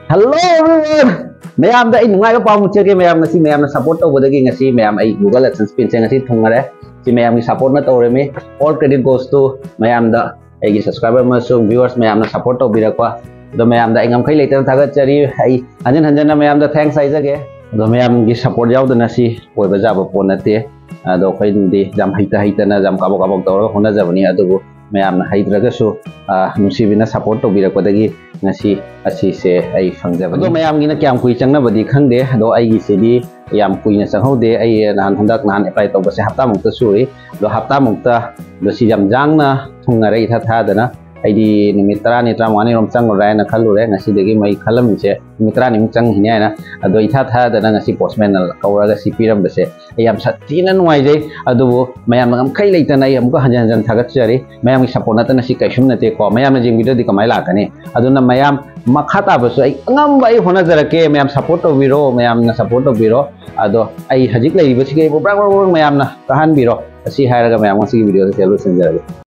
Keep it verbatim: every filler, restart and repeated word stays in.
Hello everyone! ꯃꯌꯥꯝꯗ ꯑꯩ ꯅꯨꯡꯉꯥꯏꯕ ꯄꯥꯎ ꯑꯃ ꯆꯦꯟꯒꯦ꯫ ꯃꯌꯥꯝ ꯉꯁꯤ ꯃꯌꯥꯝꯅ support ꯇꯧꯕꯗꯒꯤ ꯉꯁꯤ ꯃꯌꯥꯝ ꯑꯩ Google AdSense ꯄꯤꯟꯁꯦ ꯉꯁꯤ ꯊꯨꯡꯉꯔꯦ꯫ ꯁꯤ ꯃꯌꯥꯝꯒꯤ supportꯅ ꯇꯧꯔꯤꯃꯤ꯫ All credit goes to ꯃꯌꯥꯝꯗ, ꯑꯩꯒꯤ subscriber ꯑꯃꯁꯨꯡ viewers ꯃꯌꯥꯝꯅ support ꯇꯧꯕꯤꯔꯛꯄ꯫ ꯑꯗꯣ ꯃꯌꯥꯝꯗ ꯑꯩ ꯉꯝꯈꯩ ꯂꯩꯇꯅ ꯊꯥꯒꯠꯆꯔꯤ꯫ ꯑꯩ ꯍꯟꯖꯤꯟ ꯍꯟꯖꯤꯟꯅ ꯃꯌꯥꯝꯗ thanks ꯍꯥꯏꯖꯒꯦ꯫ ꯑꯗꯣ ꯃꯌꯥꯝꯒꯤ support ꯌꯥꯎꯗꯅ ꯁꯤ ꯑꯣꯏꯕ ꯌꯥꯕ ꯄꯣꯠ ꯅꯠꯇꯦ꯫ ꯑꯗꯣ ꯑꯩꯈꯣꯏꯅꯗꯤ ꯌꯥꯝ ꯍꯩꯇ ꯍꯩꯇꯅ ꯌꯥꯝ ꯀꯥꯕꯛ ꯀꯥꯕꯛ ꯇꯧꯔꯒ ꯍꯣꯠꯅꯖꯕꯅꯤ꯫ ꯑꯗꯨꯕꯨ ꯃꯌꯥꯝꯅ ꯍꯩꯇ꯭ꯔꯒꯁꯨ, ꯑ, ꯅꯨꯡꯁꯤꯕꯤꯅ support ꯇꯧꯕꯤꯔꯛꯄꯗꯒꯤ ꯉꯁꯤ ꯑꯁꯤꯁꯦ ꯑꯩ ꯐꯪꯖꯕꯅꯤ꯫ ꯑꯗꯣ ꯃꯌꯥꯝꯒꯤꯅ ꯀꯌꯥꯝ ꯀꯨꯏ ꯆꯪꯅꯕꯗꯤ ꯈꯪꯗꯦ, ꯑꯗꯣ ꯑꯩꯒꯤꯁꯤꯗꯤ ꯌꯥꯝ ꯀꯨꯏꯅ ꯆꯪꯍꯧꯗꯦ꯫ ꯑꯩ ꯅꯍꯥꯟ, ꯍꯟꯗꯛ ꯅꯍꯥꯟ apply ꯇꯧꯕꯁꯦ ꯍꯞꯇꯥꯃꯨꯛꯇ ꯁꯨꯔꯤ꯫ ꯑꯗꯣ ꯍꯞꯇꯥꯃꯨꯛꯇ, ꯑꯗꯣ ꯁꯤ ꯌꯥꯝ ꯌꯥꯡꯅ ꯊꯨꯡꯉꯔꯦ ꯏꯊꯥ ꯊꯥꯗꯅ꯫ ꯑꯩꯗꯤ ꯅꯨꯃꯤꯠ ꯇꯔꯥꯅꯤ, ꯇꯔꯥꯃꯉꯥꯅꯤꯔꯣꯝ ꯆꯪꯉꯨꯔꯦ ꯍꯥꯏꯅ ꯈꯜꯂꯨꯔꯦ꯫ ꯉꯁꯤꯗꯒꯤ ꯃꯩ ꯈꯜꯂꯝꯃꯤꯁꯦ ꯅꯨꯃꯤꯠ ꯇꯔꯥꯅꯤꯃꯨꯛ ꯆꯪꯈꯤꯅꯤ ꯍꯥꯏꯅ꯫ ꯑꯗꯣ ꯏꯊꯥ ꯊꯥꯗꯅ ꯉꯁꯤ postmanꯅ ꯀꯧꯔꯒ ꯁꯤ ꯄꯤꯔꯝꯕꯁꯦ ꯑꯩ ꯌꯥꯝ ꯁꯥꯊꯤꯅ ꯅꯨꯡꯉꯥꯏꯖꯩ꯫ ꯑꯗꯨꯕꯨ ꯃꯌꯥꯝꯅ ꯉꯝꯈꯩ ꯂꯩꯇꯅ ꯑꯩ ꯑꯃꯨꯛꯀ ꯍꯟꯖꯟ ꯍꯟꯖꯟ ꯊꯥꯒꯠꯆꯔꯤ꯫ ꯃꯌꯥꯝꯒꯤ support ꯅꯠꯇꯅ ꯁꯤ ꯀꯩꯁꯨꯝ ꯅꯠꯇꯦꯀꯣ꯫ ꯃꯌꯥꯝꯅ ꯌꯦꯡꯕꯤꯗ꯭ꯔꯗꯤ ꯀꯃꯥꯏꯅ ꯂꯥꯛꯀꯅꯤ? ꯑꯗꯨꯅ ꯃꯌꯥꯝ ꯃꯈꯥ ꯇꯥꯕꯁꯨ ꯑꯩ ꯑꯉꯝꯕ ꯑꯩ ꯍꯣꯠꯅꯖꯔꯛꯀꯦ꯫ ꯃꯌꯥꯝ support ꯇꯧꯕꯤꯔꯣ, ꯃꯌꯥꯝꯅ support ꯇꯧꯕꯤꯔꯣ꯫ ꯑꯗꯣ ꯑꯩ ꯍꯧꯖꯤꯛ ꯂꯩꯔꯤꯕꯁꯤꯒꯤ ꯑꯩꯕꯨ ꯕ꯭ꯔꯪ ꯕ꯭ꯔꯪ ꯕ꯭ꯔꯪ ꯃꯌꯥꯝꯅ ꯀꯥꯍꯟꯕꯤꯔꯣ꯫ ꯑꯁꯤ ꯍꯥꯏꯔꯒ ꯃꯌꯥꯝ ꯉꯁꯤꯒꯤ videoꯁꯦ ꯂꯣꯏꯁꯤꯟꯖꯔꯒꯦ꯫